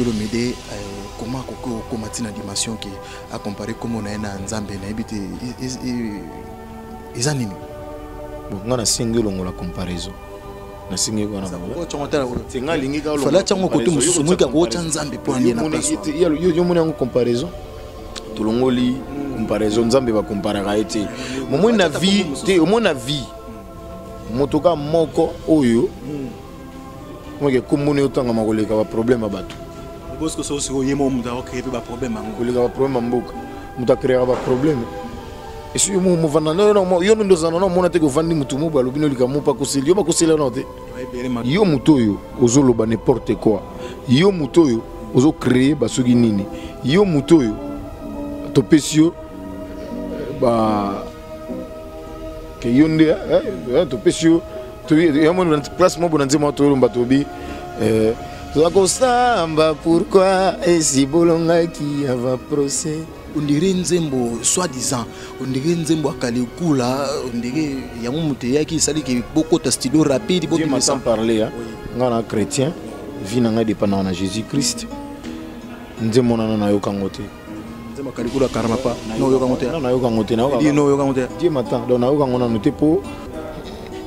Olomide comment akoki kokóma ntina dimension ke acompare nkombo na ye na Nzambe? Nayebi te eza nini. Bon, nga nasengi olongola comparaison, nasengi wana. Fala tiango kote mosusu, moki akotya Nzambe mpo anie na place. Yo moni yango comparaison, tolongoli comparaison. Nzambe bakomparaka ye te. Momoni na vie te, omoni na vie moto ka moko oyo moke komboni otangama koleka baproblème ya bato. Ye mo moto akocrée mpe baproblème yango. Koleka baproblème ya mboka, moto acréaka baproblème. Esi yo movanda, yo nde ozala na omona te kovandi motu mo balobi no likambo mpo akoseli yo, bakoseli nano te. Yo moto oyo ozoloba n'importe quoi, yo moto oyo ozocrée basoki nini, yo moto oyo topesi yo ba ke yo nde topesi yo place moko na nzembo toyolomba, tobi toza kosamba pourquoi esi bolongaki ava procès. On dirait nzembo soi disant, on dirait nzembo akalikula, on dirait yango moto eyaki esaliki bokota studio rapide. Dieu m'entend parler. Nga na chrétien, vie na ngai dépendaka na Jésus Christ. Nzembo nano nayokango te. Nzembo akalikula karamapa, noyokango te? Nayokango te. Noyokango te. Dieu m'entend, donc nayokango nano te. Mpo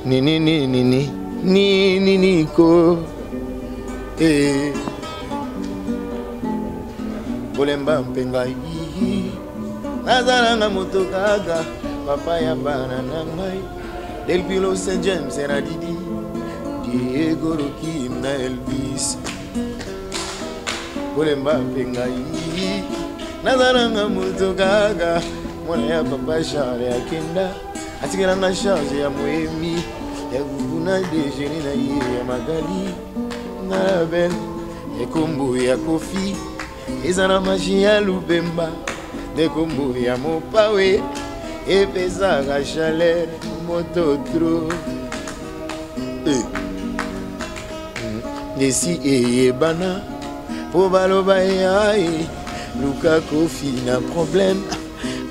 nini nini nini nini niko eh. Kolemba mpe ngai nazalanga moto kaka, papa ya bana na ngai, Delpilo, Saint James na Didi, Diego Rokim na Elvis. Kolemba mpe ngai nazalanga moto kaka, mwana ya papa Charles akenda atikelanga charge ya moyemi ya kukuna dejeuner na ye ya Magali na Label. Ekombo ya Kofi eza na maji ya lubemba, nde kombo ya Mopawe epesaka chaleur moto trop. Esi eyebana mpo baloba yai luka Kofi na problème,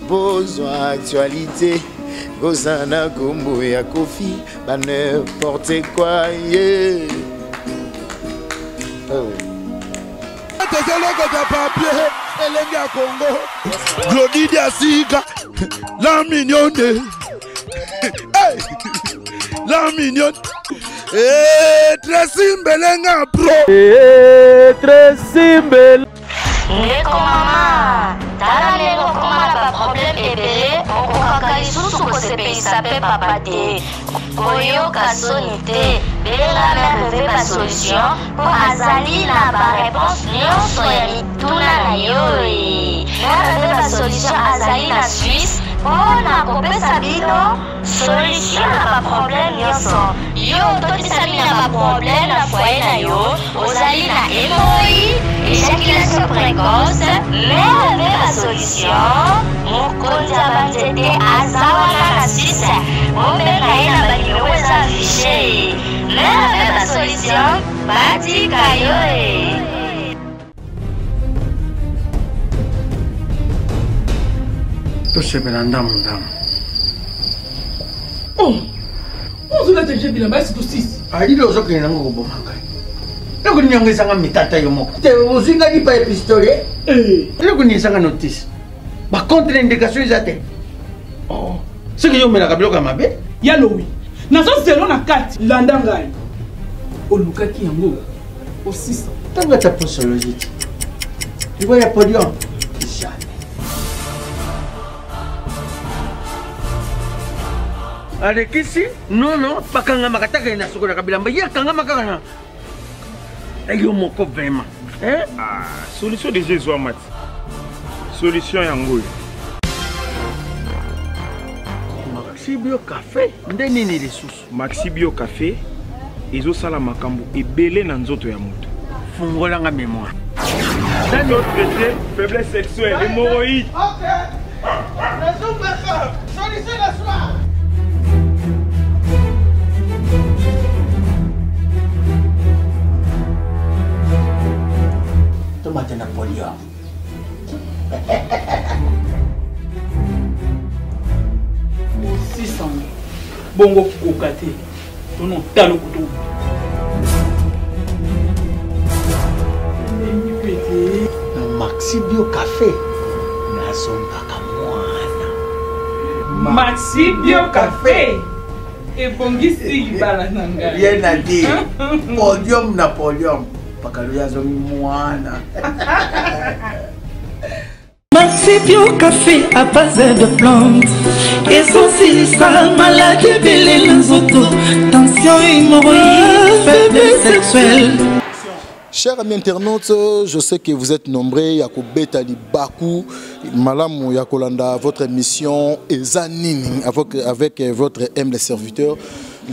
bozwa actualité kozana kombo ya Kofi ba n'importe quoi ye. Oh. Tozolokota papier elenge ya Congo, Glodi Diasika, la mignonne. Hey! La mignonne. Eh, Tracy Mbelenga pro. Eh, Tracy Mbelenga. Ndeko mama, tala ndenge okoma na baproblème ebele, okokaka lisusu kosepelisa mpe papa te. Koyoka soni te, benga Mère Veve Basolution mpo azali na baréponse nyonso ya mituna na yo e. Mère Veve Basolution azali na Suisse mpo na kopesa bino solution na baproblème nyonso. Yo ototisami na baproblème na foyer na yo, ozali na hémorroïde, éjaculation précoce, Mère Veve Basolution, mokonzi ya banzete, aza wana na Suisse. Bobenga ye na banimero eza affiché. Mère Veve Basolution, batika yo e. Tosepela ndamu ndamu. Oh, ozolata je bilamba esi tosisi. Alili ozokende nango koboma ngai. Eloko nini yango ezanga mitata yo moko te? Ozwi ngai lipa ya pistolet. Eloko nini ezanga notice? Bacontre indication eza te. Oh, soki yo omelaka biloko ya mabe. Ya lowi nazozelo na kati, landa ngai, olukaki yango osisa. Ntango ata posologie te, liwa ya podium, jamais. Alekisi nono, bakangamaka taka na sokolaka bilamba, ye akangama kaka na yo moko vraiment. Hein? Ah, solution déjà ezwama ti, solution yango oyo. Maxi Bio Café nde nini lisusu? Maxi Bio Café ezosala makambo ebele na nzoto ya moto. Fungolanga mémoire. Traité faiblesse sexuelle, hémorroïde. Ok, nazobaka solution na soir. Tomate na podium. Osisango bongo koka te, tono talo kutu elembi mpe. Maxi Bio Café nazongaka mwana. Maxi Bio Café ebongisi libala na ngai. Rien à dire. Podium na podium. Pakalo azongi mwana. Maxi Bio Café à base de plantes ezosilisa maladi ebele na nzoto tension hémorroïde faiblesse sexuelle. Chers amis internautes, je sais que vous êtes nombreux ya kobeta libaku malamu ya kolanda votre émission Eza Nini avec votre humble serviteur,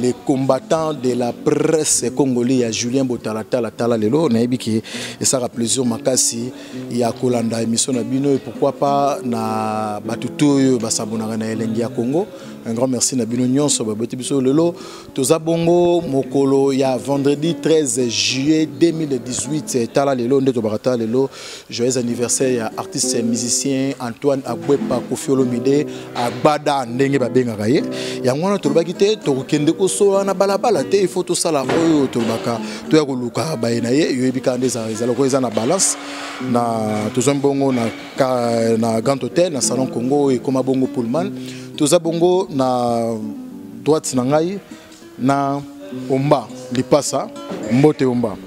les combattants de la presse congolais ya Julien Botalatala tala lelo nayebi ke esaka plaisir makasi ya kolanda émission na bino et pourquoi pas na bato to oyo basabonaka na Elengi ya Congo. Un grand merci na bino nyonso baboti biso lelo. Toza bongo mokolo ya vendredi 13 juillet 2018. Tala lelo nde tobaka tala lelo joyeux anniversaire ya artiste musicien Antoine Agbepa Koffi Olomide Agbada ndenge babengaka ye. Yango wana tolobaki te tokokende kosola na balabala te, il faut tosala oyo tolobaka toya koluka baye na ye. Yoyebi kaka nde ezala ko eza na balance na tozwa bongo na na Grand Hôtel na Salon Congo ekoma bongo Pullman. Toza bongo na droite na ngai na Omba Lipasa. Mbote Omba.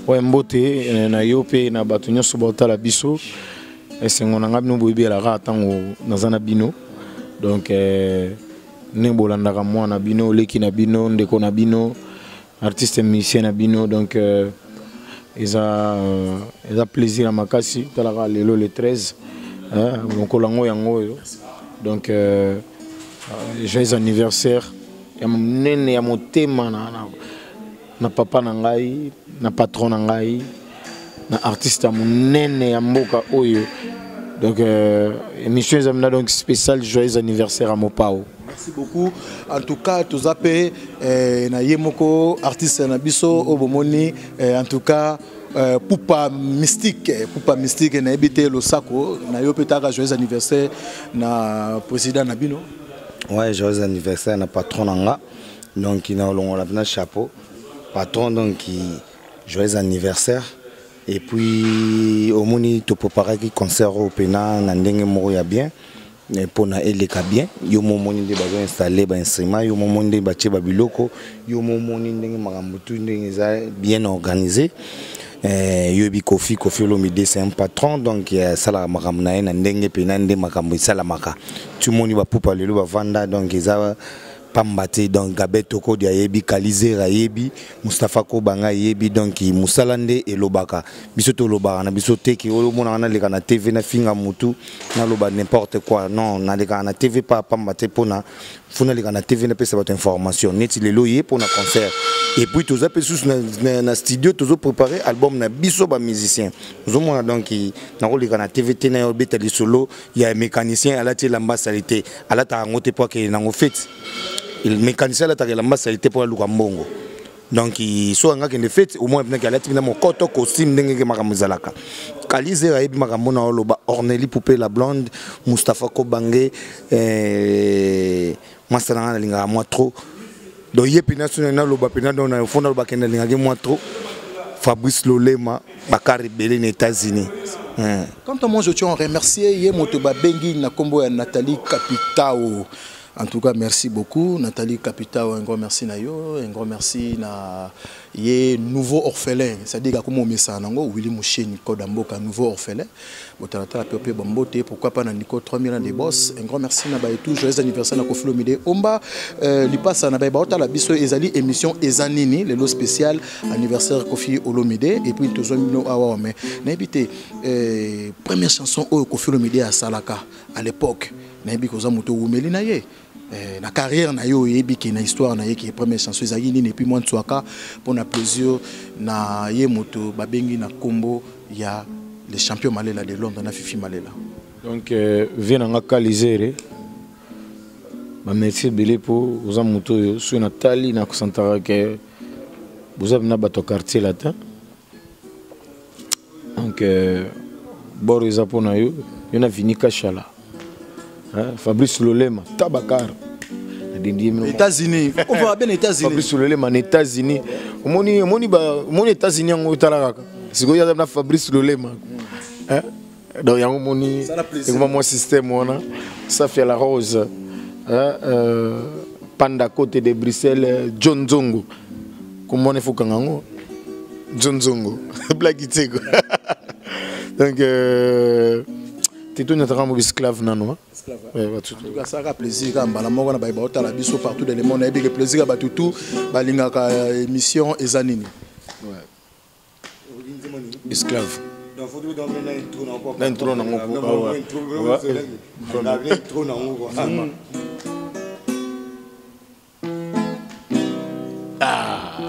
Ouais, mbote na yo pe na bato nyonso baotala biso. Esengo na ngai bino boyebelaka ntango naza na bino. Donc ndenge bolandaka mwana bino, leki na bino, ndeko na bino, artiste musicien na bino. Donc eza plaisir ya makasi talaka lelo le 13, hein, mokolo yango yango oyo. Donc joyeux anniversaire ya monene ya motema na papa na ngai, na patron na ngai, na artiste ya monene ya mboka oyo. Donc émission eza mina donc spécial joyeux anniversaire à Mopao. Merci beaucoup. En tout cas, toza pe na ye moko artiste na biso oyo bomoni, en tout cas Poupa mystique, Poupa mystique na ebite losako na yo petaka joyeux anniversaire na président na bino. Ouais, joyeux anniversaire na patron na nga. Donc na olongola na chapeau. Patron donc joyeux anniversaire. Et puis omoni to préparer concert au pena na ndenge moko ya bien. Et pour na eleka bien, yo momoni nde bazo installer ba instrument, yo momoni nde batie ba biloko, yo momoni ndenge makambo tout ndenge eza bien organisé. Yo bi Koffi, Koffi Olomide c'est un patron, donc sala makambo na ye na ndenge pe na nde makambo esalamaka. Tu moni ba pupa lelo ba vanda, donc eza pamba te. Donc Gabet Tokodi ayebi, Kalizer ayebi, Mustapha Kobanga ayebi, donc musala nde elobaka. Biso tolobaka na biso te ke oyo omonaka naleka na TV na finga mutu, naloba n'importe quoi. Non, nalekaka na TV pa pamba te mpona fo naleka na TV napesa bato information neti lelo ye mpona concert. Et puis toza mpe susu na studio tozo préparer album na biso ba musicien. Ozomona donc nakoleka na TV te na yo obeta lisolo ya mécanicien alati elamba sali te, alataka yango te mpo akende nango fete. Mécanicien alataka elamba sali te mpo aluka mbongo. Donc so anga kende fete au moins bien alati na mokoto costume ndenge ke makambo ezalaka. Kalizer ayebi makambo na oloba, Orneli Poupée la blonde, Mustapha Kobange, mwasi na nga nalingaka mwa trop. Donc ye pena so na loba pena donc na fond na kende nalingaki mwa trop. Fabrice Lolema bakar ebele na États-Unis. Hein. Quant à moi, je tiens à remercier ye moto babengi na kombo ya Nathalie Capitao. En tout cas, merci beaucoup Nathalie Capitao, un grand merci na yo, un grand merci na ye nouveau orphelin, c'est-à-dire comme omesa nango Willy Moucheni Kodamboka nouveau orphelin. Botalata pe bambote, pourquoi pas na Nico 3000 ans des boss. Un grand merci na ba et tout joyeux anniversaire na Koffi Olomide Omba, lipasa na ba ba otala biso ezali émission Ezanini, le lot spécial anniversaire Koffi Olomide et puis tozo mino awa mais na ebité première chanson oyo Koffi Olomide a salaka à l'époque. Nayebi koza moto wumeli na ye. Na carrière na yo oyebi ke na histoire na ye ke première chanson ezalaki nini, et puis moi ntswaka pour na plaisir na ye moto babengi na kombo ya le champion Malela de Londres na Fifi Malela. Donc vie na nga Kalizere ba merci ebele po oza moto oyo soki natali na kosantaka ke boza na bato ya quartier latin. Donc bord eza mpona yo, yo na Vini Kashala, hein, Fabrice Lolema Tabakar États-Unis, on va bien États-Unis. Fabrice Lolema na États-Unis. Omoni, omoni ba, omoni États-Unis yango otala kaka. Sikoyo ya na Fabrice Lolema. Hein? Donc yango moni ekoma mwa système wana Safia la Rose hein, euh, Panda côté de Bruxelles John Zongo komona ifo kanga yango John Zongo blague te quoi. Donc euh, teto nyataka mo esclave nano. Asalaka plaisir kaka mbala moko na baye baotala biso partout dans le monde nayebi ke plaisir ya bato tout balingaka euh, émission eza nini. Esclave na intro nango ah.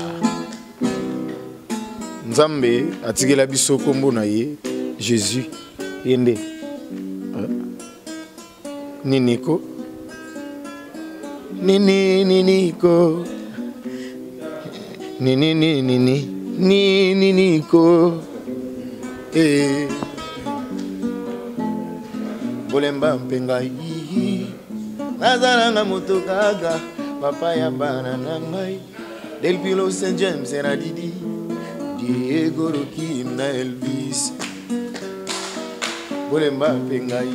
Nzambe atikela biso nkombo na ye Jésus ye nde niniko nini niniko nini nini nini niniko eh. Bolemba mpe ngai nazalanga moto kaka papa ya bana na ngai Delpilo Saint James na Didi Diego Rokim na Elvis bolemba mpe ngai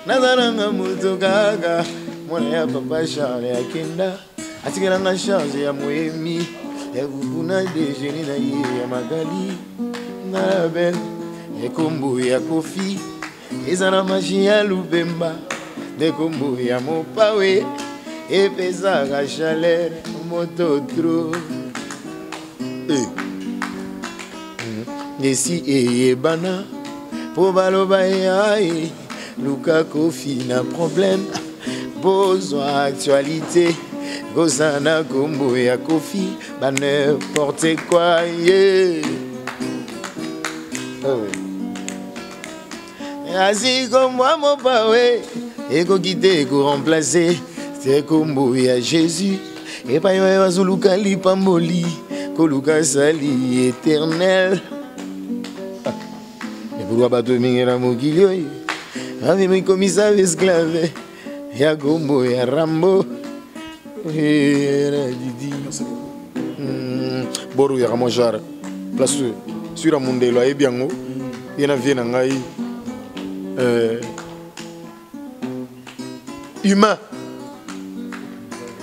nazalanga moto kaka mwana ya papa Charles akenda atikelanga charge ya moyemi ya kukuna dejeuner na ye ya Magali na label ekombo ya Kofi eza na maji ya lubemba nde kombo ya mopawe epesaka chaleur moto tro eh. Esi eyebana mpo baloba yai luka Kofi na problème bozwa actualité kozana kombo ya Kofi ba n'importe quoi ye oh. Asi kombo mopawe ekoki te koremplace te kombo ya Jésus epai oyo azoluka lipamboli koluka sali éternel epurwa bato mingi na mokili oyo amemikomisa esclave ya kombo ya Rambo didi boro yaka mwa genre place sur mundelo ayebi yango ye na vie na ngai euh, humain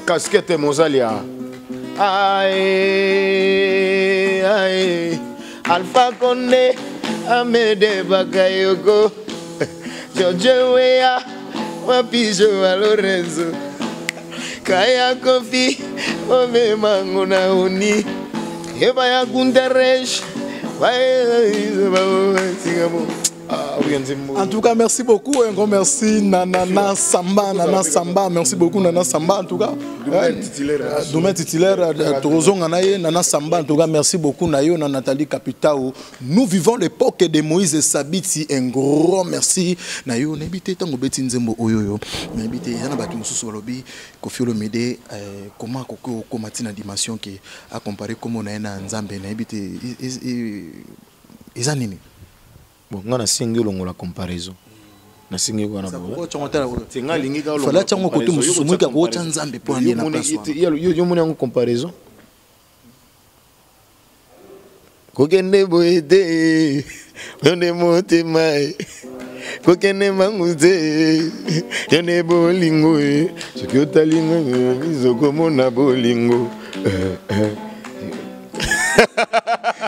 casquette mozali ya ae ae Alpha Condé Amede Bakayoko George Weah Wapijo wa Lorenzo Kaya Kofi omemango na uni eba ya Gunteresh En tout cas, merci beaucoup. Un grand merci, Nana Samba. Nana Samba, merci beaucoup, Nana Samba. En tout cas, domaine titulaire, Torozonga Naye, Nana Samba. En tout cas, merci beaucoup, Nayo, na Nathalie Capitao. Nous vivons l'époque de Moïse Sabiti. Un grand merci. Nayo, nebite tango beti nzembo oyoyo. Nebite, yana batu mususu balobi, Koffi Olomide, comment koko komati na dimension qui a comparé comme on a na Nzambe, nebite, eza nini? Bon, nga nasengi olongola comparaison. Nasengi wana fala tiango kote mosusu moki akotya Nzambe mpo anie na place wana. Yo moni yango comparaison kokende boye te yo nde motema e kokende mangu te yo nde bolingo e soki otali nga miso komona bolingo.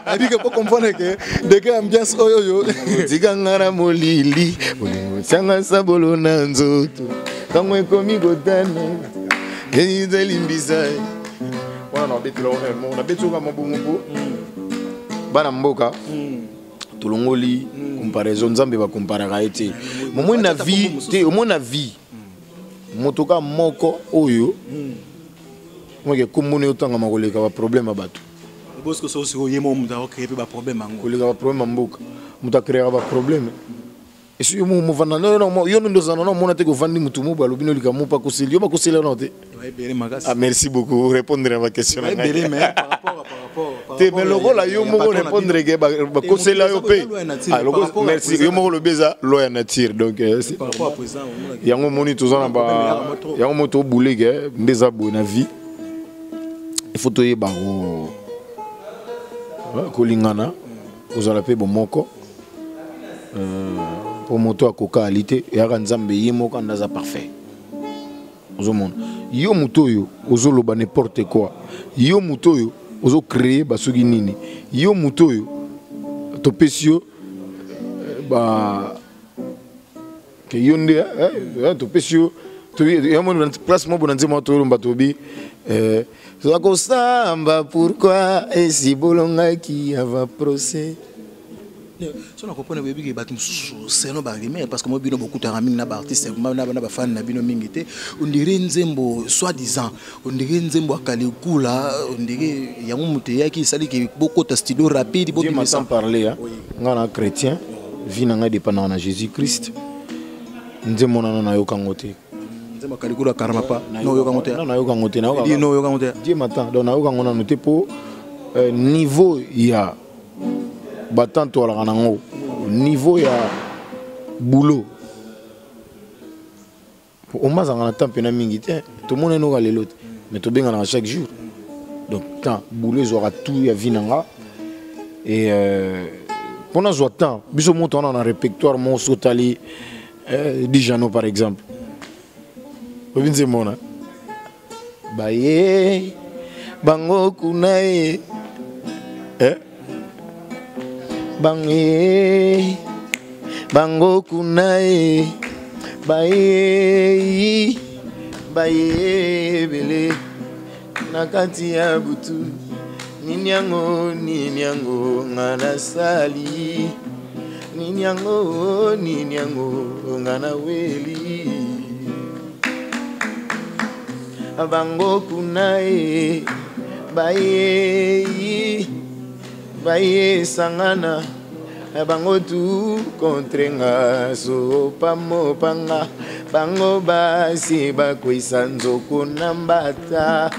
Nayebi ke po comprendre ke ndeke ambiance oyo oyo tika nga na molili bolingo tianga sabolo na nzoto ntango ekomi kotana ezalimbisa wana nabetela nabeti oka mabongo mpo bana mboka tolongoli comparaison Nzambe bakomparaka ye te momoi na vie te omoi na vie moto ka moko oyo moke kombo na otangama koleka baproblème ya bato. Bosco so sikoyo ye moko moto akocrée mpe baproblème yango koleka baproblème ya mboka moto akreaka baproblème esi yo movanda yo nde ozala na omona te kovandi motu mo balobi no likambo mpo akoseli yo bakoseli wana te. Ebele makasi. Ah, merci beaucoup répondre na baquestion na ngai. Ebele, mais par rapport par rapport te mais lokola yo moko répondre ke bakosela yo mpe. Ah, merci yo moko lobi eza loi ya nature donc par rapport à président yango omoni toza na ba yango mo tobuleke nde eza boye na vie il faut toyeba kolingana kozala mpe bomoko. Mpo moto akoka ali te, eyaka Nzambe ye moko anda aza parfait. Ozomona yo moto oyo ozoloba n'importe quoi, yo moto oyo ozocreye basoki nini, yo moto oyo topesi yo ba ke yo nde topesi yo place moko na nzembo toyolomba tobi toza kosamba pourquoi esi bolongaki ava procès. So na comprendre boyebi ke bato mosusu selon barumeur, parce que mo bino bokutaka mingi na baartiste na bafani na bino mingi te, on dirait nzembo soi disant, on dirait nzembo ya Kalikula, on dirait yango moto eyaki esali ke bokota studio rapide. Dieu m'a tant parlé, hein. Nga na chrétien, vie na ngai dépendaka na Jésus Christ. Nzembo nano nayoka yango te. Nzembo ya Kalikula Karamapa, nayoka yango te. Nayoka yango te. Nayoka yango te. Dieu m'attend, donc nayoka yango nano te mpo niveau ya batante walaka nango, niveau ya boulot omazanga na temps mpena mingi te. Tomona enoka lelo te, mais tobenganaka chaque jour. Donc temps boulot ezwaka tout ya vie na nga. Et mpo nazwa temps, biso moto wana na répertoire moko soki otali Dijano par exemple, obi nzembo wana baye bango kuna ye bango ye bango kuna ye baye baye ebele na kati ya butu. Nini yango, nini yango nga nasali, nini yango, nini yango nga naweli bango kuna ye baye baye sangana bango tu contre nga sopa mopanga bango basi bakwisa nzoko na mbata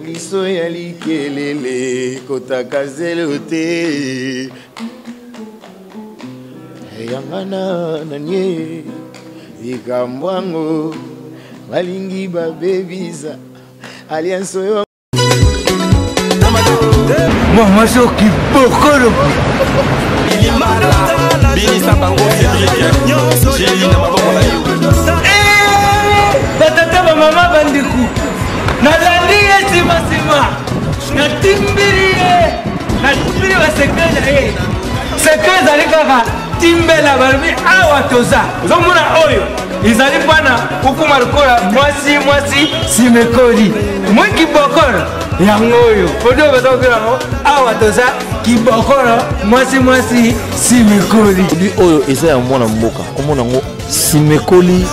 liso ya likelele kotaka zelo te yangana nanie likambo yango balingi babebisa alliance oyo. Mama soki bokolo. Binisa bango Cédric, Gélie na maboko na yo. Batata, bamama, bandeko, nalandi ye nsima, natimbili ye, natimbili basekre na ye. Sekre ezali kaka timbela. Balobi awa toza, ozomona oyo ezali mpana okuma lokola mwasi mwasi simekoli mwi kibokolo yango oyo produit oyo baza kokela yango awa toza kibokolo mwasi mwasi simekoli. Produit oyo eza ya mwana mboka, komona yango simekoli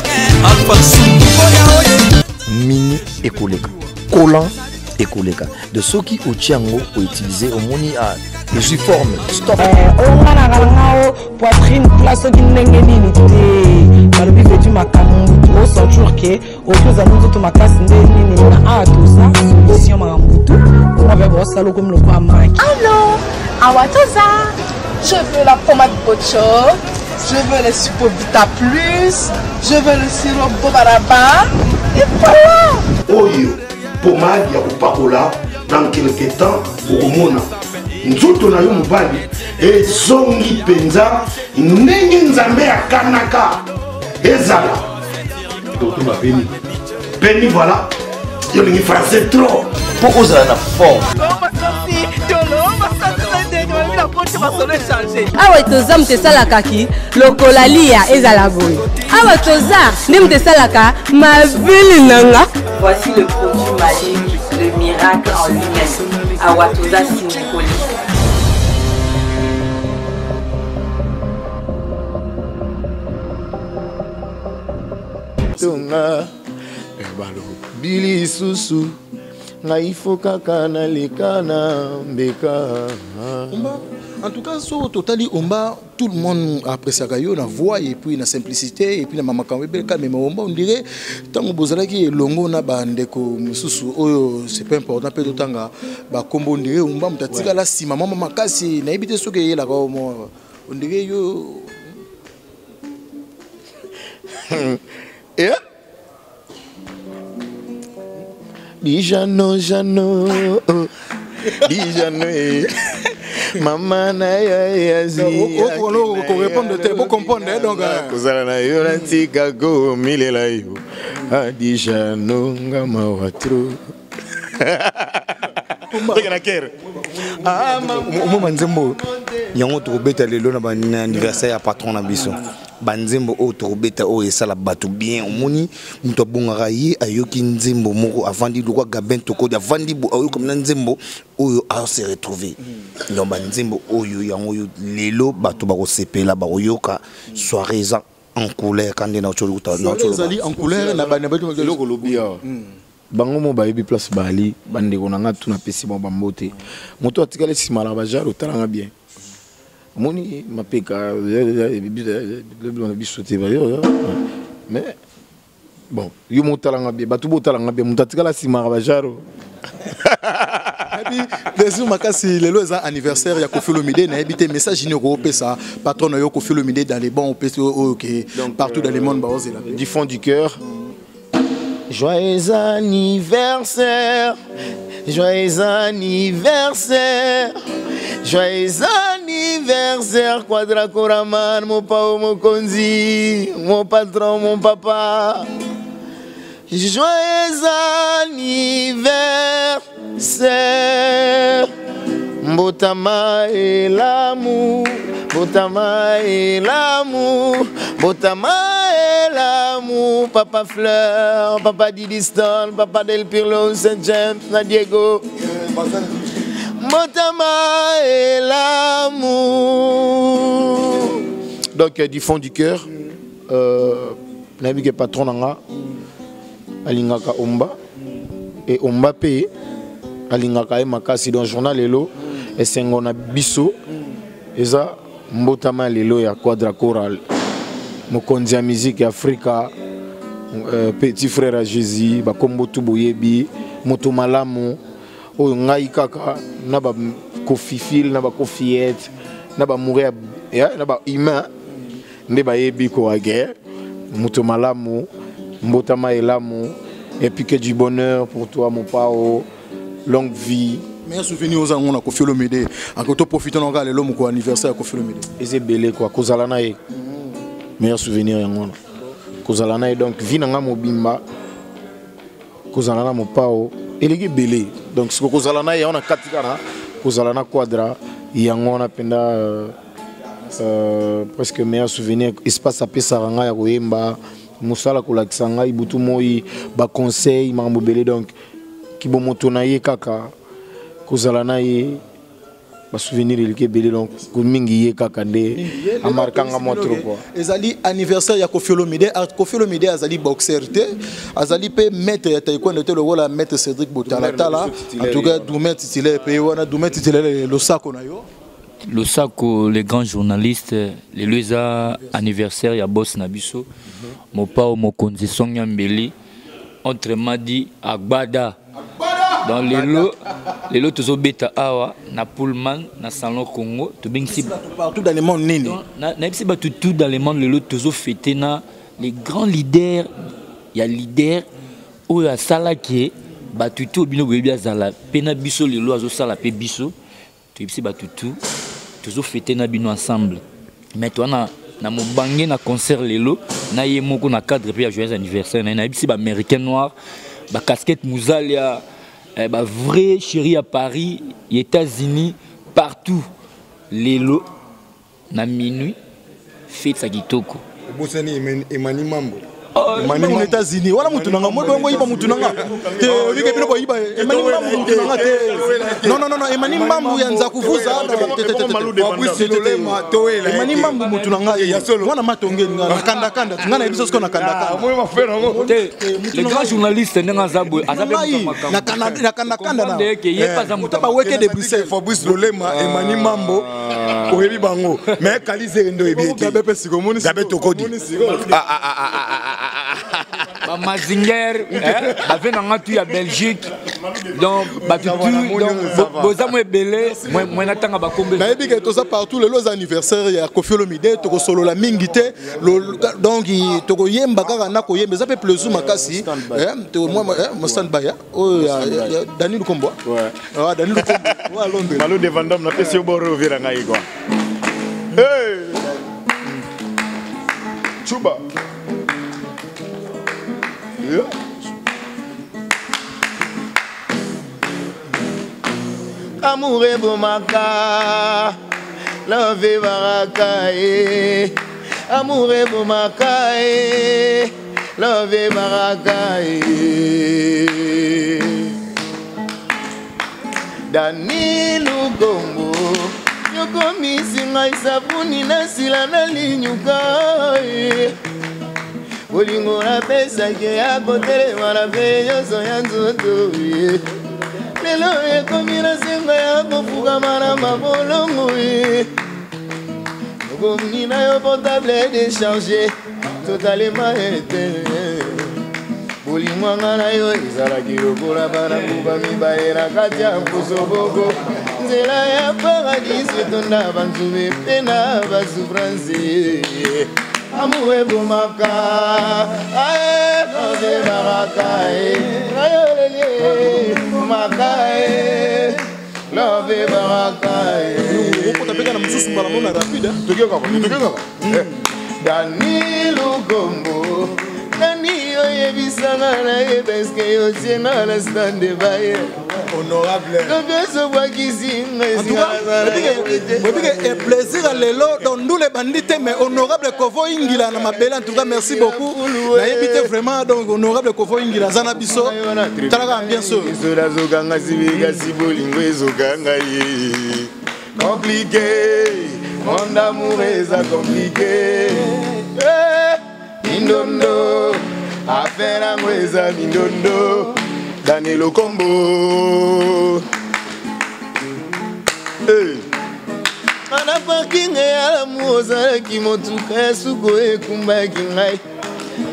mini ekoleka collant ekoleka de soki otie yango outilize omoni ezwi forme stop. Oyo nga na nanga o poitrine plat soki ndenge nini te, balobi vetu makambo mutu osentir ke oki ozali nzoto makasi nde nini na awa toza solution makambo tu onga mpe bosala okomi lokola maki. Allo, awa toza. Je veux la pommade Bocho, je veux le Supovita Plus, je veux le sirop Bobaraba. Et voilà! Oyo pomade ya kopakola, dans quelque temps okomona nzoto na yo mobali ezongi mpenza ndenge Nzambe akanaka ezala. Totuma peni peni, voilà, yo olingi français trop. Mpo ozala na forme. Awa toza moto esalakaki lokola lia ezala boye, awa toza nde moto esalaka mabili nanga. Voici le produit magique, le miracle en lui-même. Awatoza Simikoli. Tonga balobi lisusu ngai fo kaka naleka na mbeka. Omba, en tout cas so totali Omba, tout le monde appréciaka yo na voix et puis na simplicité et puis na makambo ebele quand même. Omba, on dirait ntango bozalaki elongo na bandeko mosusu oyo c'est pas important mpe totanga bakombo, on dirait Omba moto atikala nsima mama makasi. Nayebi te soki eyelaka mo, on dirait yo. Eh? Dijano, Jano, Dijano, eh. Mama na yo korépondre te bocomprendre donc kozala na yo natika komilela yo adija nonga mawa tro tokenda kere omoi banzembo oyo yango tokobeta lelo na baanniversaire ya patron na biso banzembo oyo tokobeta oyo esala bato bien omoni moto abongaka ye ayoki nzembo moko avandi lokwa gabin tokodi avandi ayoka na nzembo oyo ase retrouver donc banzembo oyo yango oyo lelo bato bakosepela bakoyoka soirée eza en couleur kande na ezali en couleur na eloko olobi awa bango mo bayebi place baali bandeko na nga tu napesi bango bambote moto atikali nsima na bajare otalanga bien omoni mapeka na biso te mais bon yo motalanga bien bato botalanga bien moto atikala nsima na bajare nayebi plaisir makasi lelo eza anniversaire ya Koffi Olomide nayebi te message nini okopesa patron na yo Koffi Olomide dans les bons opesi oyo ke partout dans le monde baozela du fond du cœur. Joyeux anniversaire, joyeux anniversaire, joyeux anniversaire, Quadra Koraman, mon pao, mon konzi, mon patron, mon papa. Joyeux anniversaire, Mbotama elamu, Mbotama elamu, Mbotama elamu, Papa Fleur, Papa Didi Stone, Papa Del Pirlo, Saint James, na Diego. Mbotama elamu. Donc, du fond du cœur, nayebi ke patron na nga alingaka omba e omba mpe alingaka ye makasi. Donc journal lelo esengo na biso eza mbotama ya lelo ya Quadra Coral, mokonzi ya musique ya Afrika, petit frère ya Jésus, bakombo tu boyebi, moto malamu oyo ngai kaka na bakofifile na bakofiete na bamoure na bahumain nde bayebi koage moto malamu. Mbotama elamu et puis que du bonheur pour toi, mon pao, longue vie. Meilleur souvenir oza yango na Koffi Olomide ako toprofite na lelo moko anniversaire ya Koffi Olomide? Eza ebele kua kozala na ye. Meilleur souvenir yango wana, kozala na ye. Donc vie na nga mobimba, kozala na mopao eleki ebele. Donc siko kozala na ye yango na kati kaka kozala na Quadra yango wana mpenza presque meilleur souvenir. Espace apesaka ngai ya koyemba, mosala kolakisa ngai butu moi, baconseil, makambo ebele. Donc kibomoto na ye kaka kozala na ye, basouvenir eleki ebele. Donc mingi ye kaka nde amarkanga mwa trop quoi. Ezali anniversaire ya Koffi Olomide. Koffi Olomide azali boxer te, azali mpe maître ya taekwondo te lokola maître Cédric Botalatala. En tout cas drummer titulaire mpe wana, drummer titulaire, losako na yo. Losako les grands journalistes. Lelo eza anniversaire ya boss na biso, mopao mokonzi Songa Mbeli, autrement dit Agbada. Donc lelo tozobeta awa na Pullman na Salon Congo, tobengisi partout dans le monde nini. Nayebisi bato tout dans le monde, lelo tozofete na les grands leaders ya leader oyo asalaki bato te bino boyebi azala mpe na biso. Lelo azosala mpe biso, toyebisi bato tu tozofete na bino ensemble. Mais toa na mobange na concert lelo na ye moko na cadre mpe ya joyeux anniversaire na ye. Nayebisi baaméricain noir, bacasquette muzalia, bavrai chéri ya Paris, États-Unis, partout, lelo na minuit fête ya kitoko. Obosani Emani Mambo. Emani États-Unis wana mutu nanga mo bongo yiba mutu nanga te obike bino boyiba Emani Mambu mutu nanga te. Non, non, non, Emani Mambu ya nza kuvuza te te te te. Emani Mambu mutu nanga wana matonge nga na kanda kanda nga na biso siko na kanda kanda. Te, le grand journaliste ndenge aza boye aza mpe na kanda na kanda kanda na ye mpe aza moto ba weke de Bruxelles. Fabrice Lolema, Emani Mambo oyebi bango, mais Kalizere nde oyebi ete Gabe Tokodi. Bamazinger bave na nga tu ya Belgique. Donc bato tu boza mo ebele mwe natanga bakombe. Nayebi ke toza partout. Lelo eza anniversaire ya Koffi Olomide, tokosolola mingi te, donc tokoyemba kaka na koyemba, eza mpe plaisir makasi. Stand by oyo ya Dani Lukombo, Dani Lukombo wa Londres. Malo de Vandam, napesi yo boro ovela ngai quoi. Chuba. Yeah. Amour ebomaka, love ebaraka e. Amour ebomaka e, love ebaraka e. Dani Lukombo, yokomisi ngai sabuni nasila nalinyuka e. Bolingo napesaki ya kotelema na mpe nyonso ya nzoto ye, lelo ekomi na senga ya kofukama na mabolongo ye. Okomi na yo portable déchargé totalema ete bolingo anga na yo ezalaki lokola bana nguba mibale na kati ya mpuso boko. Nzela ya paradis etonda banzube mpe na basouffrance. Amour ebomaka, ae baraka e, ayoleli maka e, love baraka e. Okota mpe na mosusu mbala mona rapide. Tokekaka. Dani Lukombo, nani oyebisanga nayeba eske otienga na stand baye honorable tobyosobwakisi. Nga plaisir ya lelo, donc ndule bandi te, mais honorable Kovo Ingila na mabele. En tout cas, merci beaucoup. Nayebi te vraiment, donc honorable Kovo Ingila aza na biso, talaka bien sûr. Azokanga sibikasi, bolingo ezokanga ye compliqué, mon amour eza compliqué. Mindondo, affaire yango eza mindondo. Dani Lukombo. Hey. Ana parking ya lamu, ozalaki motuka ya suko ekumbaki ngai,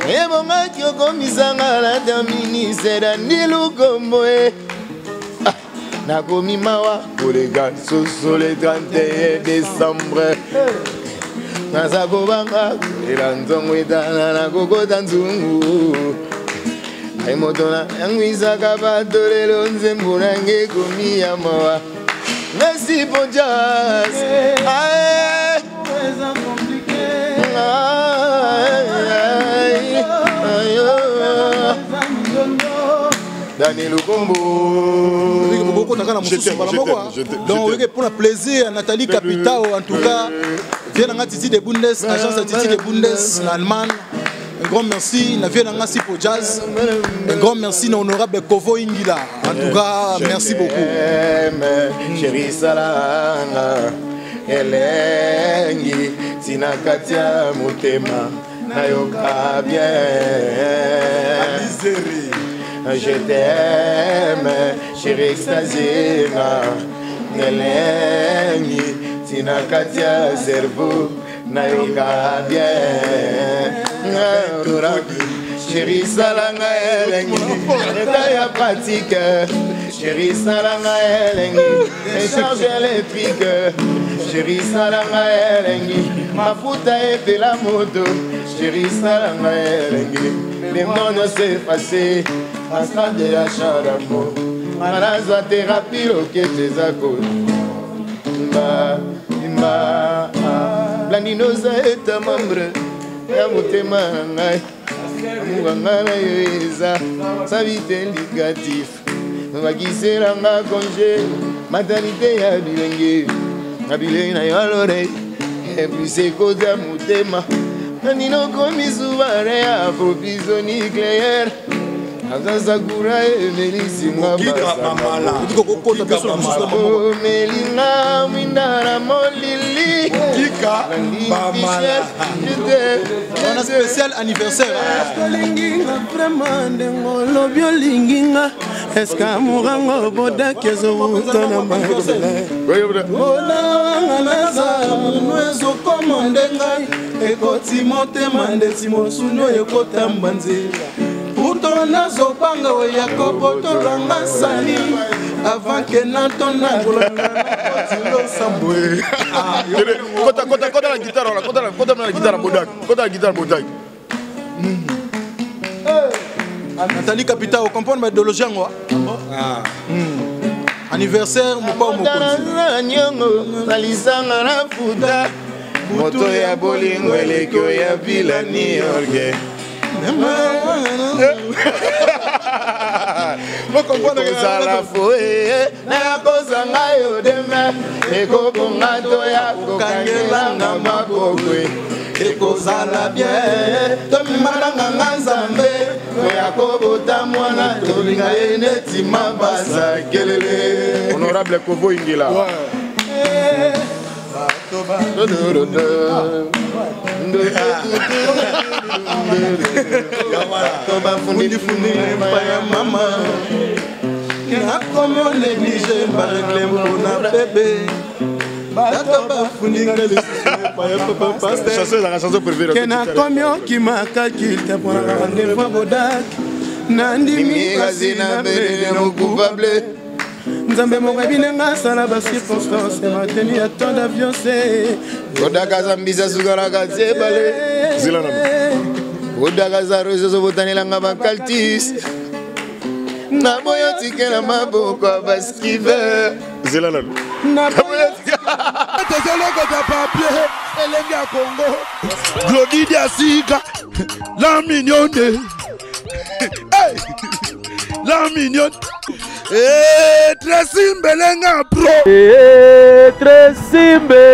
ebongaki okomisanga na terminus. Dani Lukombo e, nakomi mawa koleka soso le 31 décembre. Naza kobanga kolela nzongo etana, nakokota nzungu ai moto na yangwisaka bato. Lelo nzembo nange ekomi ya mawa. Merci pour jazz. Aye. Aye, aye, aye. Dani Lukombo. Bokotaka na mosusu mbala moko. Donc oyoki mpona plaisir ya Nathalie Capitao. En tout cas, vie nanga Titi de Bundes, agence ya Titi de Bundes na Allemagne, un grand merci na vie nanga Sipo Jazz, un grand merci na honorable Kovo Ingila. En tout cas, merci beaucoup. Chéri, salanga elengi ntina kati ya motema, nayoka bien. Je t'aime chéri, extasie nga elengi ntina kati ya cerveau, nayoka bien. Chéri, salanga elengi eta ya pratique. Chéri, salanga elengi décharge électrique. Chéri, salanga elengi mafuta epela moto. Chéri, salanga elengi lembo nyonso efase asade ya charamo. Nga nazwa thérapie, lokete eza koimba imba. Blandino oza eta membre ya motema na ngai, amour nga na yo eza sabite indicatif. Bakiselanga congé maternité ya bilenge na bilei na yo alore epuis ekota motema. Nandino komi souverain ya provision nucléaire, aza sakura emelisinga, omelinga mwinda na molili. Wana spécial anniversaire. Olinginga vraiment ndenge olobi olinginga, eske amour bodaki ezowuta na mabele? Bonanga naza munu ezokoma nde ngai ekoti motema ndeti mosuni oyo ekotamba nzela. Pourtant Moto nazobanga oya kobotolanga sani avant ke natona kolanda nakotilo Kota, kota, kota na guitare wana, kota na, kota na guitare bodak, kota na guitare bodak. Nathalie Capita, ocomprendre ba idéologie yango? Ah. Anniversaire mopao mokonzi. Niongo nalisanga na futa moto ya bolingo eleki oyo ya vila New York. Kozala foye nakozanga yo demain, ekobonga toya kokangelanga maboko, ekozala bien tomimalanga nga Nzambe toya kobota mwana tolinga ye neti mabasa kelele. Honorable Kovo Ingela. Bafundifundi epai ya mama, nakomi onéglige baregle mpona bebe, bato bafundinga lisusu epai ya papa pasteur. Chanson ezalaka chanson préférée. Ke nakomi okima calcul te mpona rendez-vous bodak, nandimi kasi na belele no coupable. Nzambe moko yebi ndenge asala bacirconstance, mateni ya temps d'avion se Odaka mbisa sukalaka tiebale. Zela na. Odaka za reseau ozobotanelanga bakaltis na boyo tikela maboko ya baskiver. Zela na. Tozolokota papier elenge ya Congo. Glodi Diasika, la mignonne. Hey! La mignonne. Eh, Tracy Mbelenga pro. Eh, Tracy Mbelenga.